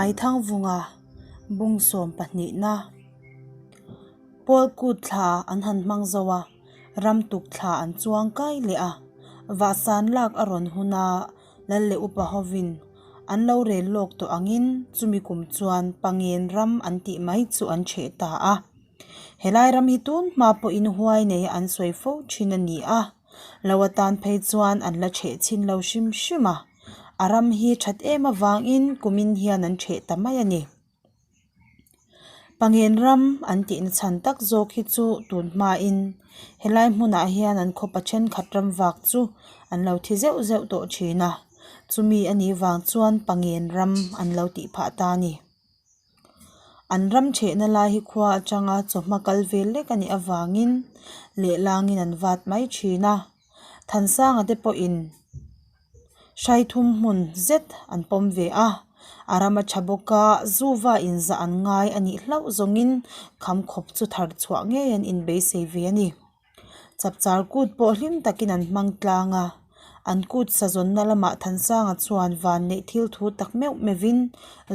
Aithangvunga bung sawm pahnihna Pawl kut thla an han hmang zo a, ram tuk thla an chuang kai leh a, vahsan lak a rawn hun a, Lal leh upa hovin an lo rel lawk tawh angin chumi kum chuan Pangen ram an tih mai chu an chheh ta a. Helai ram hi tun hma pawhin huai neia an sawi fo thin a ni a, lo atan phei chuan an la chheh chhin lo hrim hrim a, a ram hi that em avangin kumin hian an chheh ta mai a ni. Pangen ram an tihna chhan tak zawk hi chu tun hmain helai hmunah hian an khawpa thenkhat ram vak chu an lo thi zeuh zeuh tawh thin a, chumi a nih vang chuan Pangen ram an lo tih phah ta a ni. An ram thehna lai hi khua atanga chawhma kal vel lek a nih avangin lehlangin an vat mai thin a, Thansanga te pawhin hrai thum hmun zet an pawm ve a, a ram a tha bawk a, zuva inzah an ngai a nih hlauh zawngin kham khawp chu thar chhuah ngei an inbeisei ve a ni. Chapchar kut pawh hlim takin an hmang tlang a, an kut sazawnna lamah Thansanga chuan van neih thil thu tak meuh meuhin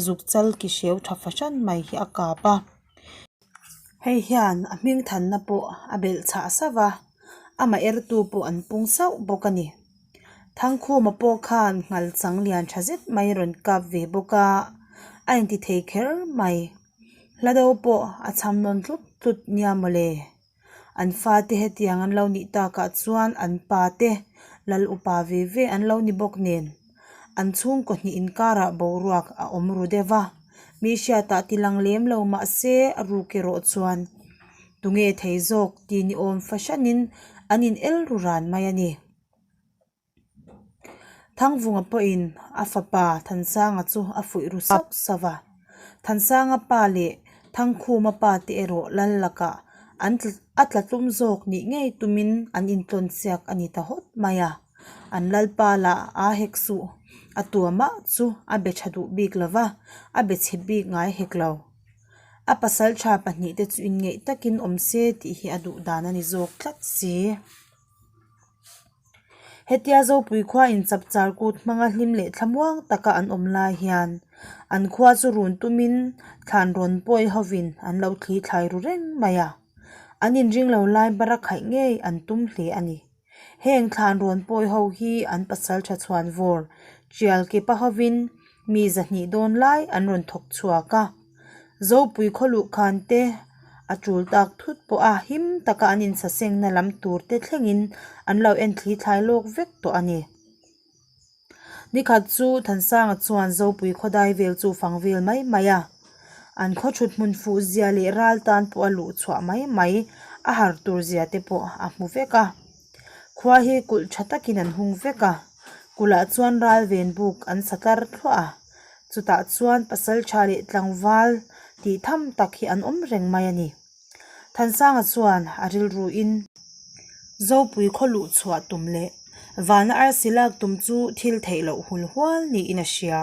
zuk chal ki hreu tha fahran mai hi a kap a. Hei hian a hming thanna pawh a belh chhah sauh va, amah ertu pawh an pung sauh bawk a ni. Thangkhuma pawh khan nghal chang lian tha zet mai rawn kap ve bawk a, a inti thei kher mai. Hla do pawh a cham nawn tlut tlut nia mawle. An fate hetiang an lo nih takah chuan an pa te lal upa ve ve an lo ni bawk nen an chhungkaw hnih inkarah boruak a awm ru deuh a, mi hriatah ti lang lem lo mahse a ruk erawh chuan tunge thei zawk tih ni awm fahranin an in el ru ran mai a ni. Thangvunga pawhin a fapa Thansanga chu a fuih ru sauh sauh a, Thansanga pa leh Thangkhuma pa te erawh lal lakah an a tla tlum zawk nih ngei tumin an intlawn chiak a ni ta hawt mai a, an lalpa lah aa hek suh, a tuamah chu a be tha duh bik lo va, a be chhe bik ngai hek lo. A pasaltha pahnihte chu inngeih takin awm se tih hi a duh dan a ni zawk tlat si. Hetia Zopui khua in chapchar kut hmanga hlim leh thlamuang taka an awm lai hian an khua chu run tumin thlan rawn pawi hovin an lo thli thlai ru reng mai a, an inring lo lai bara khaih ngei an tum hle a ni. Heng thlan rawn pawi ho hi an pasal tha chhuan vawr tial kepa hovin Mi zahnih dawn lai an rawn thawk chhuak a, Zopui khaw luh khan te a tul tak thut pawh a him taka an insasengna lam tur te thlengin an lo en thli thlai lawk vek tawh a ni. Nikhat chu Thansanga chuan Zopui khaw dai vel chu fang vel mai mai a, an khaw thut hmun fuh zia leh ral tan pawh a luh chhuah mai mai a har tur zia te pawh a hmu vek a. Khua hi kulh tha takin an hung vek a, kulhah chuan ral ven buk an sa tlar thluah a, chutah chuan pasal tha leh tlangval tih tham tak hi an awm reng mai a ni. Thansanga chuan a rilruin Zopui khaw luh chhuah tum leh vana arsi lak tum chu thil theih loh hul hual niin a hria.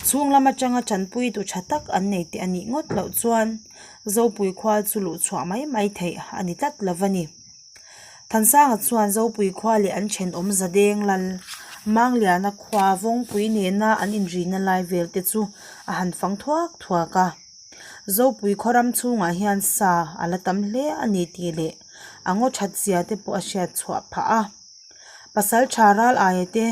Chhung lam atanga tanpui tu tha tak an nei teh a nih ngawt loh chuan Zopui khua chu luh chhuah mai mai theih a ni tlat lo va ni. Thansanga chuan Zopui khua leh an thenawm Zadeng lal Mangliana khua Vawngpui nena an inrina lai vel te chu a han fang thuak thuak a. Zopui khaw ram chhungah hian sa a la tam hle a ni tih leh a ngaw that zia te pawh a hriat chhuah phah a. Pasal tha ral aia te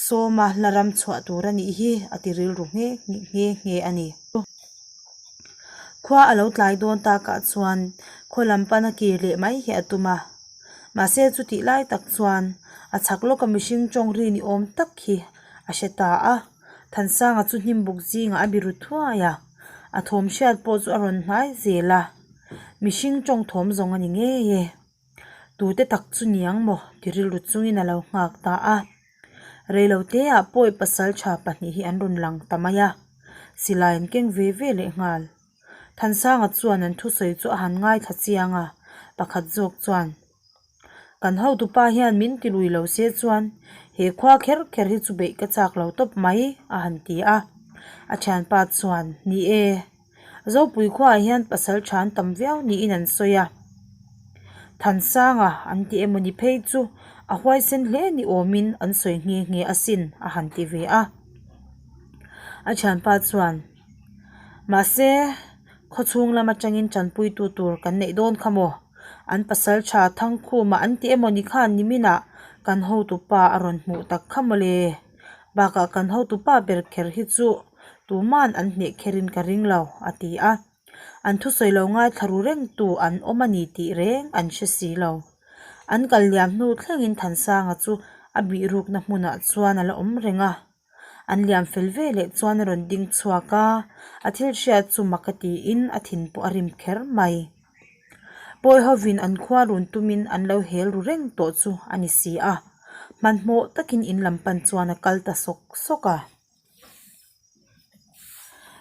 sawma la ram chhuah tur a nih hi a ti rilru nghe nghe nghe a ni. Khua a lo tlai dawn takah chuan khaw lam pana kir leh mai hi a tum a, mahse chutih lai tak chuan a chhak lawka mihring tawng ri ni awm tak hi a hre ta a, Thansanga chu hnim buk zingah a biru thuai a, a thawm hriat pawh chu a rawn hnai zel a, mihring tawng thawm zawng a ni ngei e. Tute tak chu niang maw ti rilru chungin a lo nghak ta a. Reiloteah pawi pasal tha pahnih hi an rawn lang ta mai a, silai an keng ve ve leh nghal. Thansanga chuan an thusawi chu a han ngaithla chiang a, pakhat zawk chuan, Kan hotupa hian min ti lui lo se chuan he khua kher kher hi chu beih ka chak lo tawp mai a han ti a. A thianpa chuan, Ni e. Zopui khuaah hian pasal tha an tam viau niin an sawi a, Thansanga an ti emaw ni phei chu a huaisen hle ni awmin an sawi nghe nghe asin a han ti ve a. A thianpa chuan. Mahse, khawchhung lam atangin tanpuitu tur kan neih dawn kha maw? An pasal tha Thangkhuma an ti emaw ni khan niminah kan hotupa a rawn hmuh tak kha maw le? Bakah kan hotupa ber kher hi chu tuman an hneh kherin ka ring lo, a ti a. An thusawi lo ngaithla ru rengtu an awm a ni tih reng an hre si lo. An kal liam hnu thlengin Thansanga chu a bihrukna hmunah chuan a la awm reng a. An liam fel ve leh chuan a rawn ding chhuak a, a thil hriat chu mak a tiin a thin pawh a rim kher mai. Pawi hovin an khua run tumin an lo hel ru reng tawh chu a ni si a, hmanhmawh takin in lam pan chuan a kal ta sawk sawk a.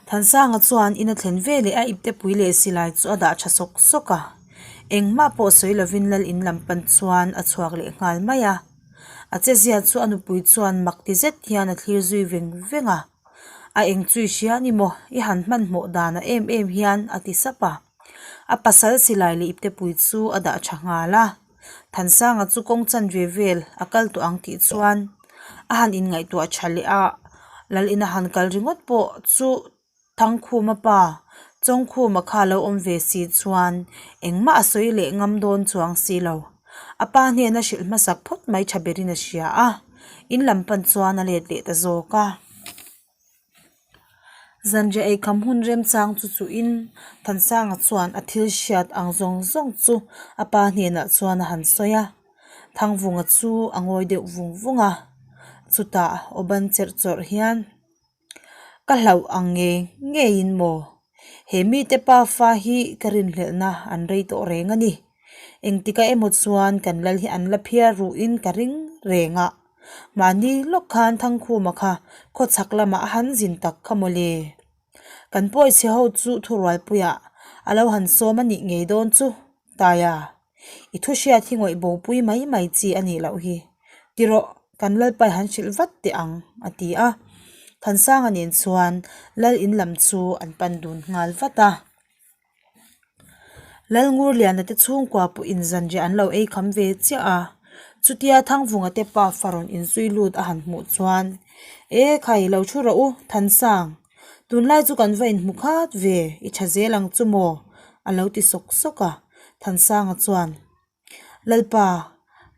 Thansanga chuan in a thlen ve leh a iptepui leh silai chu a dah tha sawk sawk a, engmah pawh sawi lovin lal in lam pan chuan a chhuak leh nghal mai a. A chezia chu a nupui chuan mak ti zet hian a thlir zui veng veng a, A eng chui hria ni maw? I han hmanhmawh dan a em em hian a ti sap a. A pasal silai leh iptepui chu a dah tha nghal a. Thansanga chu kawng chanve vel a kal tawh ang tih chuan a han inngaihtuah tha leh a, Lal ina han kal ringawt pawh chu Thangkhuma pa Chawngkhuma kha lo awm ve si chuan engmah a sawi leh ngam dawn chuang si lo. A pa hnena hrilh hmasak phawt mai tha berin a hria a, in lam pan chuan a let leh ta zawk a. Zanriah eikham hun remchang chu chuhin Thansanga chuan a thil hriat ang zawng zawng chu a pa hnenah chuan a han sawi a, Thangvunga chu a ngawi deuh vung vung a, chutah aw ban cherh chawrh hian Ka hlauh ang ngei ngeiin maw? He mite pafa hi ka rinhlelhna an rei tawh reng a ni. Engtikah emaw chuan kan lal hi an la phiar ruhin ka ring reng a. Mahni lawk khan Thangkhuma kha khawchhak lamah a han zin tak kha maw le? Kan pawichhe ho chu thurualpuiah a lo han sawm a nih ngei dawn chu, Taia. I thu hriat hi ngawih bopui mai mai chi a nih loh hi. Ti rawh, kan Lalpai han hrilh vat teh ang, a ti a. Thansanga nen chuan Lal in lam chu an pan dun nghal vat a. Lal Ngurliana te chhungkua pawhin zanriah an lo ei kham ve chiah a. Chutia Thangvunga te pa farawn inzui lut a han hmuh chuan, E khai, lo thu rawh u, Thansang. Tunlai chu kan va inhmu khat ve, i tha zel ang chu maw? a lo ti sawk sawk a, Thansanga chuan, Lalpa,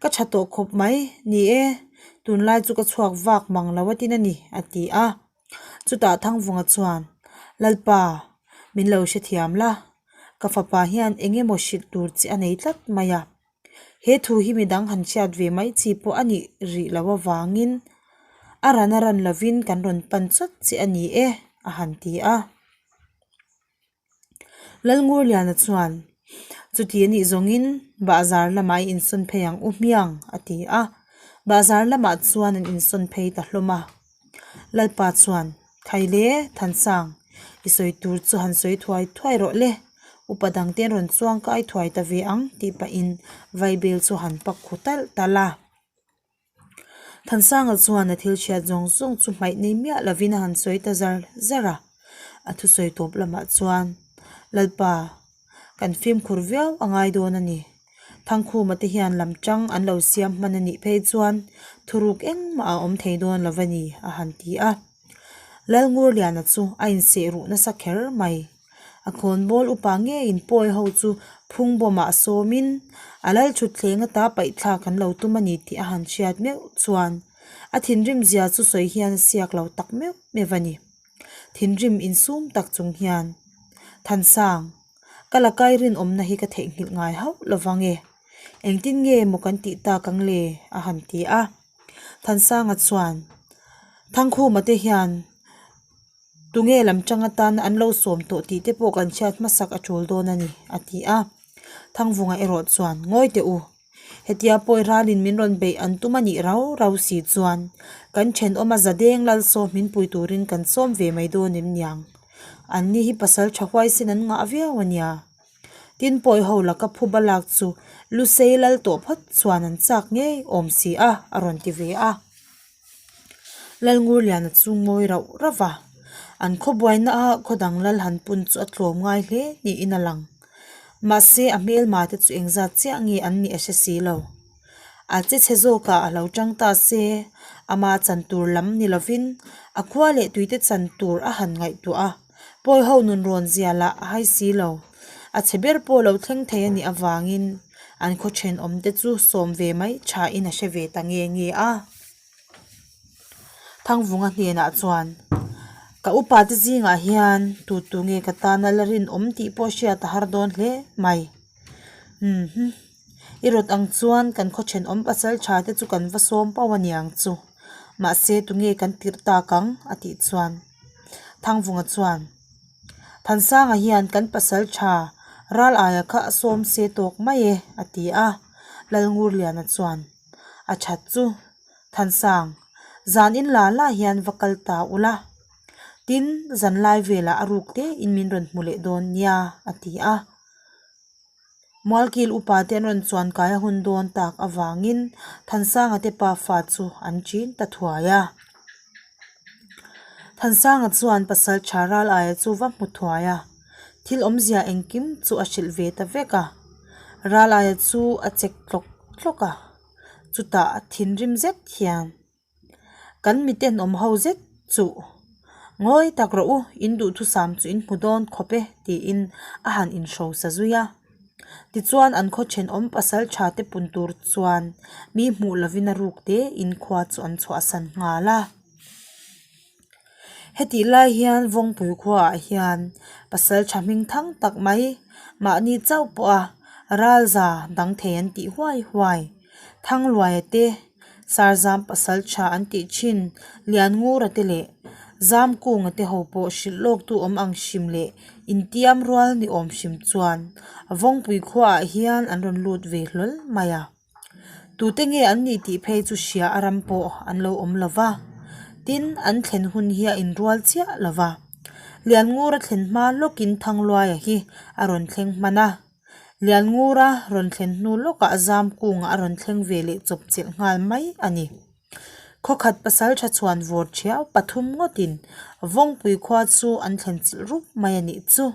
ka tha tawh khawp mai, ni e, tunlai chu ka chhuak vak mang lo atin a ni, a ti a. Chutah Thangvunga chuan, Lalpa, min lo hrethiam la, ka fapa hian eng emaw hrilh tur che a nei tlat mai a. He thu hi midang han hriat ve mai chi pawh a nih rih loh avangin a ran a ran lovin kan rawn pan chawt che a ni e, a han ti a. Lalngurliana chuan, Chuti a nih zawngin bahzar lamah i insawn phei ang u hmiang, a ti a. Bahzar lamah chuan an insawn phei ta hlawm a. Lalpa chuan, Khaile, Thansang, i sawi tur chu han sawi thuai thuai rawh le, upa dangte an rawn chuang kai thuai ta ve ang tih pahin Vaibel chu han pak khu talh talh a. Thansanga chuan a thil chhiat zawng zawng chu hmaih nei miah lovin a han sawi ta zar zar a, a thusawi tawp lamah chuan, Lalpa, kan fimkhur viau a ngai dawn a ni. Thangkhuma te hian lam tang an lo siam hman a nih phei chuan thuruk engmah a awm thei dawn lo a ni, a han ti a. Lalngurliana chu a inseh ruh nasa kher mai. A khawnbawl upa ngeiin pawi ho chu phung bawmah sawmin a lal thutthleng ata paihthlak an lo tum a ni tih a han hriat meuh chuan a thinrim zia chu sawi hian a siak lo tak meuh meuh a ni. Thinrim insum tak chung hian, Thansang, ka lakai rinawmna hi ka theihnghilh ngai hauh lo vang e. Engtin nge maw kan tih tak ang le? a han ti a. Thansanga chuan, Thangkhuma te hian Tunge lam tang atana an lo sawm tawh tih te pawh kan hriat hmasak a tul dawn a ni, a ti a. Thangvunga erawh chuan, Ngawi teh u, hetia pawi ralin min rawn beih an tum a nih rau rau si chuan kan thenawma Zadeng Lalsawm min pui turin kan sawm ve mai dawn em niang? Anni hi pasal tha huaisin an ngah viau a nia. Tin pawi ho laka phuba lak chu Lusei lal tawh phawt chuan an chak ngei awm si a, a rawn ti ve a. Lalngurliana chu ngawi rauh rauh va, an khawbuaina a khaw dang lal han pun chu a tlawm ngai hle niin a lang. Mahse a hmelma te chu engzat chiah nge an nih a hre si lo. A che chhe zawkah a lo tang ta se, ama chan tur lam ni lovin a khua leh tuite chan tur a han ngaihtuah a. Pawi ho nun rawn zia lah a hai si lo. A chhe ber pawh lo thleng thei a nih avangin an khaw thenawm te chu sawm ve mai tha in a hre ve ta nge nge a. Thangvunga hnenah chuan, Ka upa te zingah hian tu tu nge ka tana la rinawm tih pawh hriat a har dawn hle mai. Umm I rawt ang chuan kan khaw thenawm pasal tha te chu kan va sawm pauh a niang chu. Mahse tunge kan tirh tak ang? a tih chuan Thangvunga chuan, Thansanga hian kan pasal tha ral aia kha a sawm se tawk mai e a ti a. Lalngurliana chuan, A that chu Thansang, zan in la la hian va kal ta ula. Tin, zan lai velah a ruk te in min rawn hmu leh dawn nia a ti a. Mualkil upa te an rawn chuan kai a hun dawn tak avangin Thansanga te pafa chu an chin ta thuai a. Thansanga chuan pasal tha ral aia chu va hmu thuai a, thil awmzia engkim chu a hrilh ve ta vek a. Ral aia chu a chek tlawk tlawk a, chutah thinrim zet hian. Kan miten awm ho zet chuh ngawi tak rawh u, in duhthusam chu in hmu dawn khawp e tiin a han inhrosa zui a. Tichuan an khaw thenawm pasal tha te pun tur chuan mi hmuh lovin a ruk te in khua chu an chhuahsan nghal a. Hetih lai hian Vawngpui khuaah hian pasal tha hming thang tak mai mahni chauh pawha ralza dang thei an tih huai huai. Thangluaia te, Sarzam pasal tha an tih thin Lianngura te leh Zamkunga te ho pawh hrilh lawk tu awm ang hrim leh intiam rual ni awm hrim chuan Vawngpui khuaah hian an rawn lut ve hlawl mai a. Tute nge an nih tih phei chu hria a ram pawh an lo awm lo va, tin an thlen hun hi a inrual chiah lo va. Lianngura thlen hma lawkin Thangluaia hi a rawn thleng hman a, Lianngura rawn thlen hnu lawkah Zamkunga a rawn thleng ve leh chawp chilh nghal mai a ni. Khawkhat pasal tha chhuan vawr thiau pathum ngawtin Vawngpui khua chu an thlen chilh rup mai a nih chu.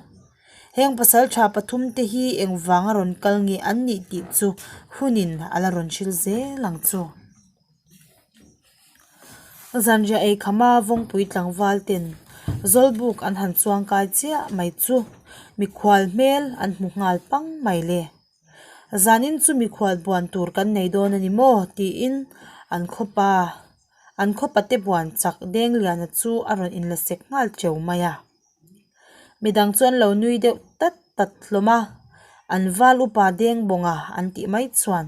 Heng pasal tha pathum te hi engvang a rawn kal nge an nih tih chu hunin a la rawn hril zel ang chu. Zanriah ei khama Vawngpui tlangval ten Zawlbuk an han chuang kai chiah mai chu mikhual hmel an hmu nghal pang mai le. Zanin chu mikhual buan tur kan nei dawn a ni maw tiin an khawpa an khawpa te buan chak Dengliana chu a rawn inla sek nghal teuh mai a. Midang chu an lo nui deuh tat tat hlawm a, an val upa deng bawnga an tih mai chuan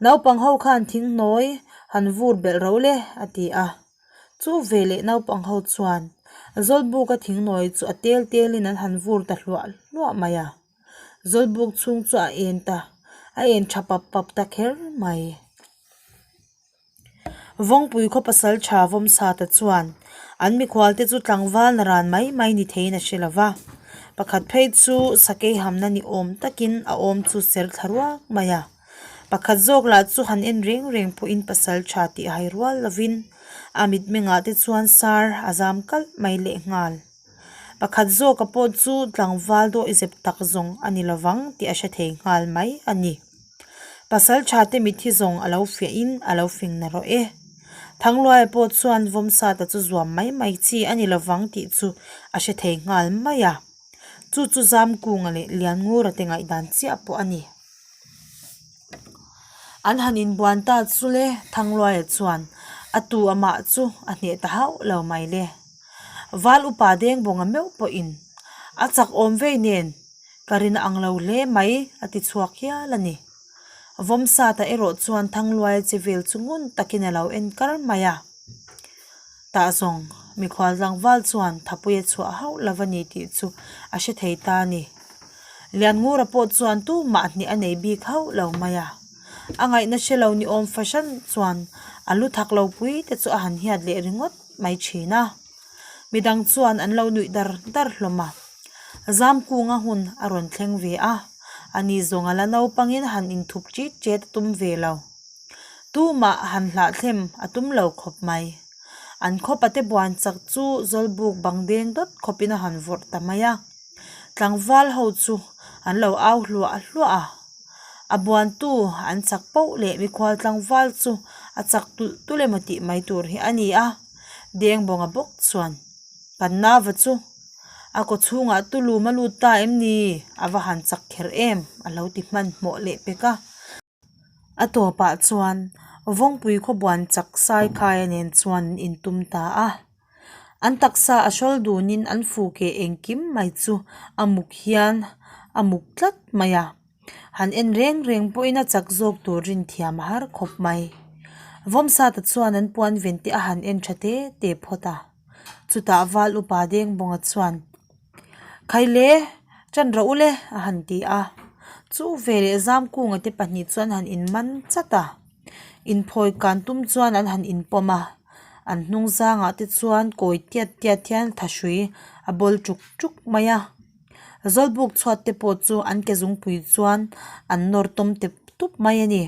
naupang ho khan thing hnawi han vur belh ro le a ti a. Chu veleh naupang ho chuan Zawlbuka thing hnawi chu a tel telin an han vur ta hluah hluah mai a. Zawlbuk chhung chu a en ta a en tha pap pap ta kher mai. Vawngpui khaw pasal tha Vawmsata chuan an mikhualte chu tlangval na ran mai mai ni theiin a hre lo va, pakhat phei chu sakei hamna ni awm takin a awm chu ser thla ruak mai a, pakhat zawk lah chu han en reng reng pawhin pasal tha tih hai rual lovin a mitmengah te chuan sar a zam kalh mai lehnghal. Pakhat zawka pawh chu tlangval dawihzep tak zawng a ni lovang tih a hre thei nghal mai a ni. Pasal tha te mitthi zawng a lo fiahin a lo fing na rawh e. Thangluaia pawh chuan Vawmsata chu zuam mai mai chi a ni lovang tih chu a hre thei nghal mai a. Chu chu Zamkunga leh Lianngura te ngaihdan chiah pawh a ni. An han inbuan ta chu le Thangluaia chuan a tu amah chu a hneh ta hauh lo mai le. Val upa deng bawnga meuh pawhin a chak awm vei nen ka rin ang lo hle mai a ti chhuak hial a ni. Vawmsata erawh chuan Thangluaia che vel chu ngun takin a lo en kar mai a. Tah zawng mikhual tlangval chuan Thapuia chhuah hauh lo a ni tih chu a hre thei ta a ni. Lianngura pawh chuan tumah hneh a nei bik hauh lo mai a. A ngaihna hre lo ni awm fahran chuan a lu thak lo pui te chu a han hiat leh ringawt mai thin a. Midang chuan an lo nuih dar dar hlawm a. Zamkunga hun a rawn thleng ve a, ani zawng a la naupangin han inthup ṭit ṭet a tum ve lo. Tumah han hlahthlem a tum lo khawp mai. An khawpate buan chak chu Zawlbuk bang deng dawt khawpin a han vawrh ta mai a. Tlangval ho chu an lo au hluah hluah a. A buantu an chak poh leh mikhual tlangval chu a chak tulh tulh emaw tih mai tur hi a ni a. Dengbawnga bawk chuan, Kan nava chu! A kaw chhungah tulum a lut ta em ni? A va han chak kher em? A lo ti hmanhmawh leh pek a. A tawpah chuan Vawngpui khawbuan chak Saikhaia nen chuan an intum ta a. An taksa a hrawl dunin an fu ke engkim mai chu a muk hian a muk tlat mai a. Han en reng reng pawhin a chak zawk tur rin thiam a har khawp mai. Vawmsata chuan an puan ven te a han en tha te te phawt a. Chutah Val upa Dengbawnga chuan, Khaile, ṭan rawh u le, a han ti a. Chu veleh Zamkunga te pahnih chuan han inman chat a. Inphawi kan tum chuan an han inpawm a. An hnung zangah te chuan kawi tiat tiat hian thahrui a bawl ṭuk ṭuk mai a. Zawlbuk chhuat te pawh chu an ke zungpui chuan an nawr tawm tep tup mai a ni.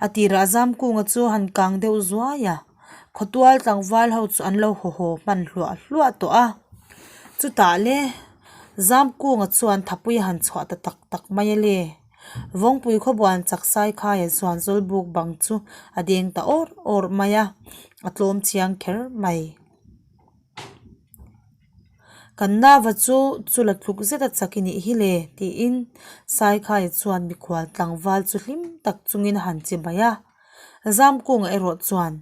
A tirah Zamkunga chu han kang deuh zuai a, khawtual tlangval ho chu an lo haw haw hman hluah hluah tawh a. Chutah le Zamkunga chuan thapui a han chhuah ta tak tak mai a le. Vawngpui khawbuan chak Saikhaia chuan Zawlbuk bang chu a deng ta awrh awrh mai a, a tlawm chiang kher mai. Kan nava chu chula tluk zet a chak i nih hi le tiin Saikhaia chuan mikhual tlangval chu hlim tak chungin a han che mai a. Zamkunga erawh chuan,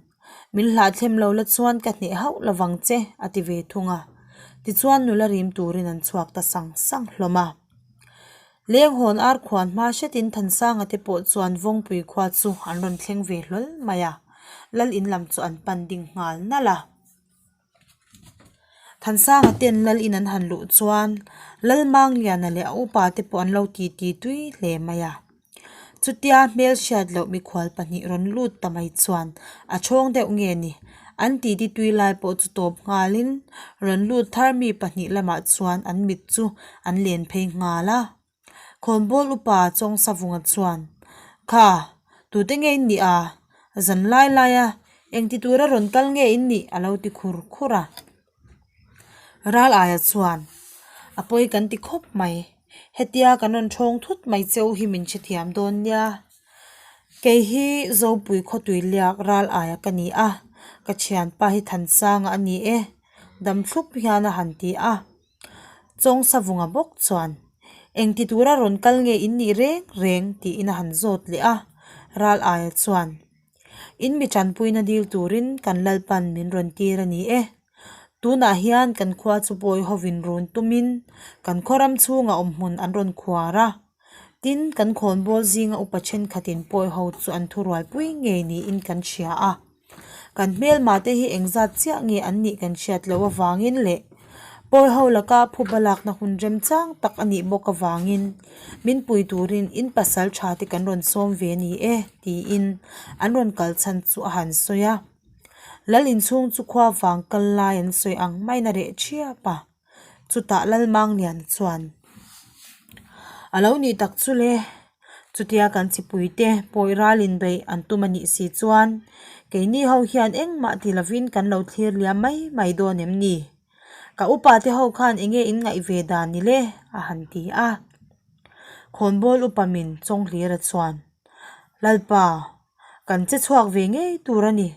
Min hlahthlem lo la chuan ka hneh hauh lovang che a ti ve thung a. Tichuan nula rim turin an chhuak ta sang sang hlawm a. Lenghawn ar khuan hma hretin Thansanga te pawh chuan Vawngpui khua chu an rawn thleng ve hlawl mai a, Lal in lam chu an pan ding nghal nalh a. Thansanga ten Lal in an han luh chuan Lal Mangliana leh a upa te pawh an lo titi tui hle mai a. Chutia hmel hriat loh mikhual pahnih rawn lut ta mai chuan a chhawng deuh nge ni? An titi tui lai pawh chu tawp nghalin rawn lut thar mi pahnih lamah chuan an mit chu an len phei nghal a. Khawnbawl upa Chawngsavunga chuan, Kha, tute nge in nih a? Zan lai laia engti tura rawn kal nge in nih? a lo ti khur khur a. Ral aia chuan, A pawi kan ti khawp mai. Hetia kan rawn thawng thut mai cheu hi min hrethiam dawn nia. Kei hi Zopui khawtui liak ral aia ka ni a, ka thianpa hi Thansanga a ni e, dam thlup hian a han ti a. Chawngsavunga bawk chuan, Engti tura rawn kal nge in nih reng reng? tiin a han zawt leh a. Ral aia chuan, In mi tanpuina dil turin kan Lalpan min rawn tir a ni e. Tunah hian kan khua chu pawi hovin run tumin kan khaw ram chhungah awmhmun an rawn khuar a. Tin, kan khawnbawl zinga upa thenkhatin pawi ho chu an thurualpui ngei niin kan hria a. Kan hmelma te hi engzat chiah nge an nih kan hriat loh avangin leh pawi ho laka phuba lakna hun remchang tak a nih bawk avangin min pui turin in pasal tha te kan rawn sawm ve a ni e tiin an rawn kal chhan chu a han sawi a. Lal inchhung chu khua vang kal lai an sawi ang maiin a reh thiap a. Chutah Lalmanglian chuan, A lo nih tak chu le, chutia kan chipuite pawi ral inbeih an tum a nih si chuan keini ho hian engmah ti lovin kan lo thlir liam mai mai dawn em ni? Ka upa te ho khan enge in ngaih ve dan ni le? a han ti a. Khawnbawl upa min Chawnglira chuan, Lalpa, Kan che chhuak ve ngei tur a ni.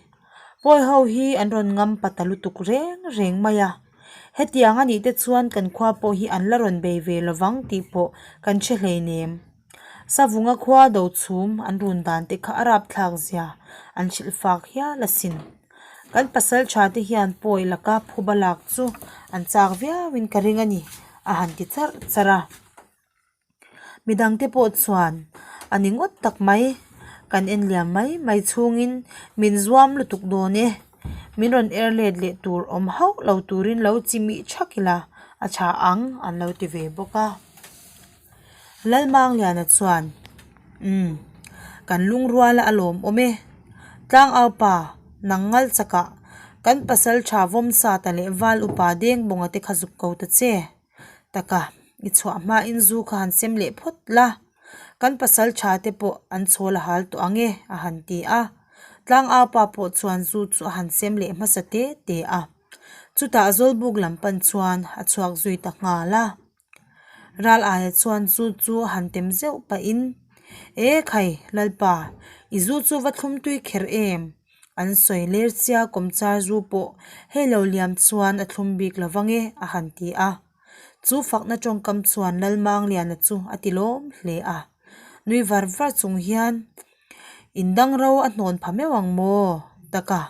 Pawi ho hi an rawn ngam pa ta lutuk reng reng mai a. Hetiang a nih te chuan kan khua pawh hi an la rawn bei ve lovang tih pawh kan hre hleinem. Savunga khua do chhum an run dan te kha a rapthlak zia an hrilh fak hial asin. Kan pasal tha te hian pawi laka phuba lak chu an chak viauin ka ring a ni a han ti charh charh a. Midangte pawh chuan a ni ngawt tak mai, kan en liam mai mai chhungin min zuam lutuk dawn e, min rawn er let leh tur awm hauh lo turin lo chi mih thak ila a tha ang an lo ti ve bawk a. Lalmangliana chuan umm kan lungruala a lawmawm e, Tlangaupa nang ngal chakah kan pasal tha Vawmsata leh Val upa Dengbawnga te kha zuk ko ta che. Taka, i chhuah hmain zu kha han sem leh phawt la, kan pasal tha te pawh an chhawl a hal tawh ang e, a han ti a. Tlangaupa pawh chuan zu chu a han sem leh hmasa te te a. Chutah Zawlbuk lam pan chuan a chhuak zui ta nghal a. Ral aia chuan zu chu a han tem zeuh pahin, E khai, Lalpa, i zu chu va thlum tui kher em? An sawi ler chia kawmchar zu pawh hei lo liam chuan a thlum bik lo vang e, a han ti a. Chu fakna tawngkam chuan Lalmangliana chu a ti lawm hle a. Nui var var chung hian Indang ro a hnawn pha meuh ang maw? Taka,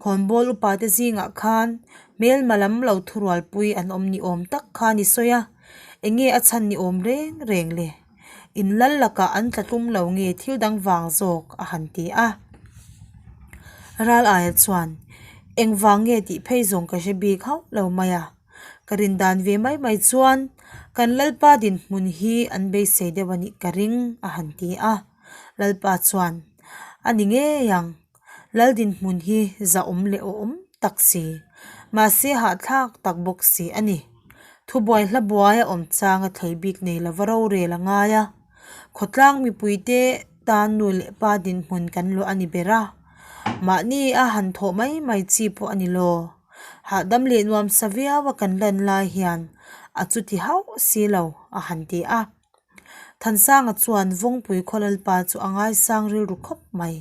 khawnbawl upa te zingah khan hmelma lam lo thurualpui an awm ni awm tak khan i sawi a, enge a chhan ni awm reng reng le? In lal lakah an tla tlum lo nge thil dang vang zawk a han ti a. Ral aia chuan, Engvang nge tih phei zawng ka hre bik hauh lo mai a. Ka rin dan ve mai mai chuan kan Lalpa dinhmun hi an beisei deuh a nih ka ring a han ti a. Lalpa chuan, A ni ngei ang, Lal dinhmun hi zahawm leh awhawm tak si, mahse hahthlak tak bawk si a ni. Thubuai hla buai a awm chang a thlei bik nei lova rorel a ngai a. Khawtlang mipuite tan nu leh pa dinhmun kan luah a ni ber a, mahni a han thawh mai mai chi pawh a ni lo. Hahdam leh nuamsa viau a kan lan lai hian a chuti hauh si lo a han ti a. Thansanga chuan Vawngpui khaw lalpa chu a ngaisang rilru khawp mai.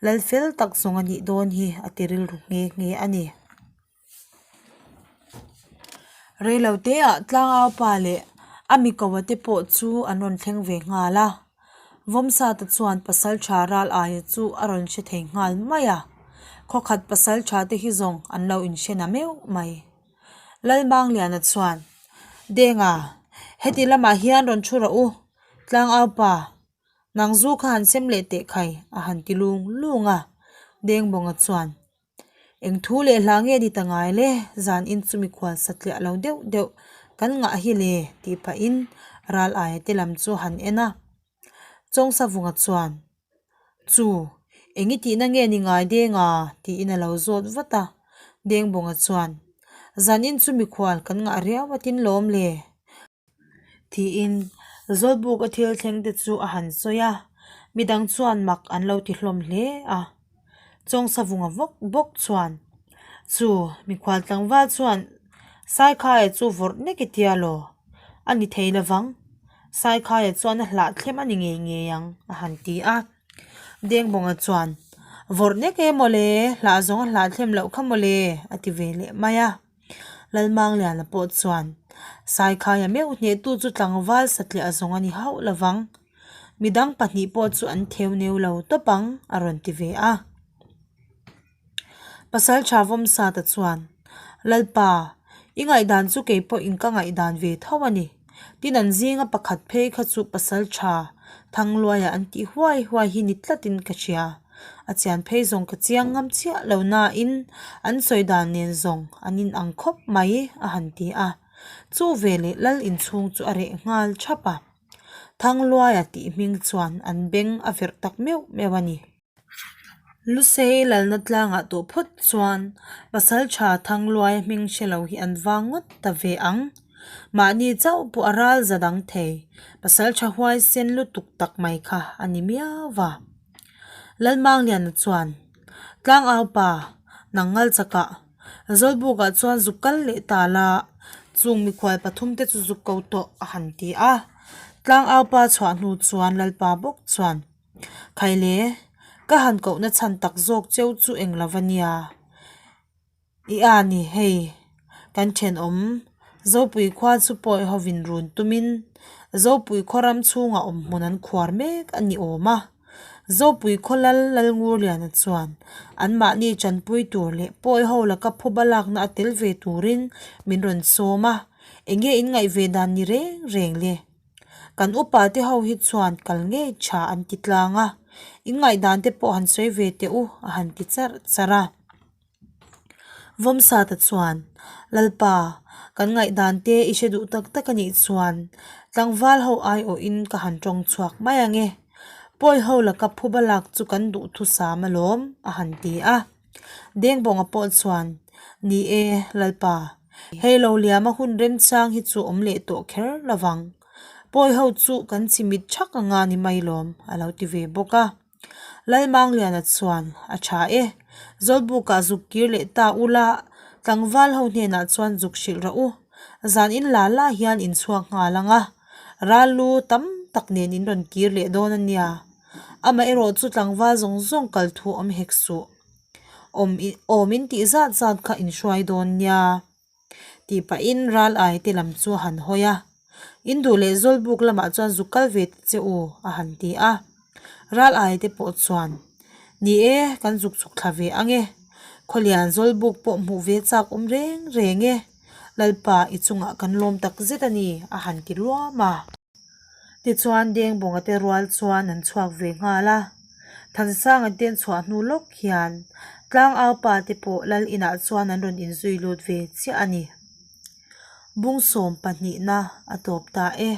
Lal fel tak zawng a nih dawn hi a ti rilru nghe nghe a ni. Reiloteah Tlangaupa leh a mikoa te pawh chu an rawn thleng ve nghal a. Vawmsata chuan Pasaltha ral aia chu a rawn hre thei nghal mai a. Khawkhat Pasaltha te hi zawng an lo inhre na meuh mai. Lalmangliana chuan, Denga, heti lamah hian rawn thu rawh u, Tlangaupa, nang zu kha han sem leh teh khai, a han ti lung lung a. Dengbawnga chuan, Eng thu leh hla nge ni ta ngai le, zan in chu mikhual satliah lo deuh deuh kan ngah hi le, tih pahin ral aia te lam chu han en a. Chawngsavunga chuan, Chu, eng i tihna nge ni ngai Denga? tiin a lo zawt vat a. Dengbawnga chuan, Zan in chu mikhual kan ngah riau a tin lawm le. Tiin Zawlbuk a thil thleng te chu a han sawi a, midang chuan mak an lo ti hlawm hle a. Chawngsavunga vawk bawk chuan, Chu, mikhual tlangval chuan Saikhaia chu vawrh nek i tia law? A ni thei lovang, Saikhaia chuan a hlahthlem a ni ngei ngei ang, a han ti a. Dengbawnga chuan, Vawrh nek e mawle, hlah zawng a hlahthlem loh kha mawle, a ti ve leh mai a. Lalmangliana pawh chuan, Saikhaia meuh hnehtu chu tlangval satliah zawng a ni hauh lovang. Midang pahnih pawh chu an theu neu lo tawp ang, a rawn ti ve a. Pasaltha Vawmsata chuan, Lalpa, i ngaihdan chu kei pawhin ka ngaihdan ve tho a ni. Tin an zinga pakhat phei kha chu Pasaltha Thangluaia an tih huai huai hi ni tlatin ka hria. A chian phei zawng ka chiang ngam chiah lo nain an sawi dan nen zawng an inang khawp mai a han ti a. Chu veleh Lal inchhung chu a reh nghal thap a. Thangluaia tih hming chuan an beng a verh tak meuh meuh a ni. Lusei lalna tlangah tawh phawt chuan Pasaltha Thangluaia hming hre lo hi an vang ngawt ta ve ang. Mahni chauh pawh a ral za dang thei, Pasaltha huaisen lutuk tak mai kha a ni miau va. Lalmangliana chuan, Tlangaupa, nang ngal chakah, Zawlbukah chuan zuk kal leh ta la, chung mikhual pathumte chu zuk ko tawh a han ti a. Tlangaupa chhuah hnu chuan Lalpa bawk chuan, Khaile, ka han kohna chhan tak zawk cheu chu eng lo va nia. I a ni hei, kan thenawm Zopui khua chu pawi hovin run tumin Zopui khaw ram chhungah awmhmun an khuar mek a ni awm a. Zopui khaw lal Lalngurliana chuan anmahni tanpui tur leh pawi ho laka phuba lakna a tel ve turin min rawn sawm a, enge in ngaih ve dan ni reng reng le? Kan upa te ho hi chuan kal ngei tha an ti tlang a, in ngaihdan te pawh han sawi ve teh u a han ti charh charh a. Vawmsata chuan, Lalpa, kan ngaihdan te i hre duh tak tak a nih chuan tlangval ho aiawhin ka han tawng chhuak mai ang e. Pawi ho laka phuba lak chu kan duhthusam alawm a han ti a. Dengbawnga pawh chuan, Ni e, Lalpa, hei lo liama hun remchang hi chu awm leh tawh kher lovang. Pawi ho chu kan chimit thak anga ni mai lawm, a lo ti ve bawk a. Lalmangliana chuan, A tha e, Zawlbukah zuk kir leh ta ula, tlangval ho hnenah chuan zuk hrilh rawh u. Zan in la la hian in chhuak nghal ang a, ral lu tam tak nen in rawn kir leh dawn a nia. Amaherawh chu tlangval zawng zawng kal thu awm hek suh. Awm awm in tih zat zat kha in hruai dawn nia. Tih pahin ral ai te lam chu a han hawi a. In duh leh Zawlbuk lamah chuan zuk kal ve ta che u, a han ti a. Ral ai te pawh chuan, Ni e, kan zuk chhuk thla ve ang e. Khawlian Zawlbuk pawh hmuh ve chak awm reng reng e. Lalpa, i chungah kan lawm tak zet a ni, a han ti luam a. Tichuan Dengbawnga te rual chuan an chhuak ve nghal a. Thansanga te an chhuah hnu lawk hian Tlangau pa te pawh Lal inah chuan an rawn inzui lut ve chiah a ni. Bung sawm pahnihna a tawp ta e.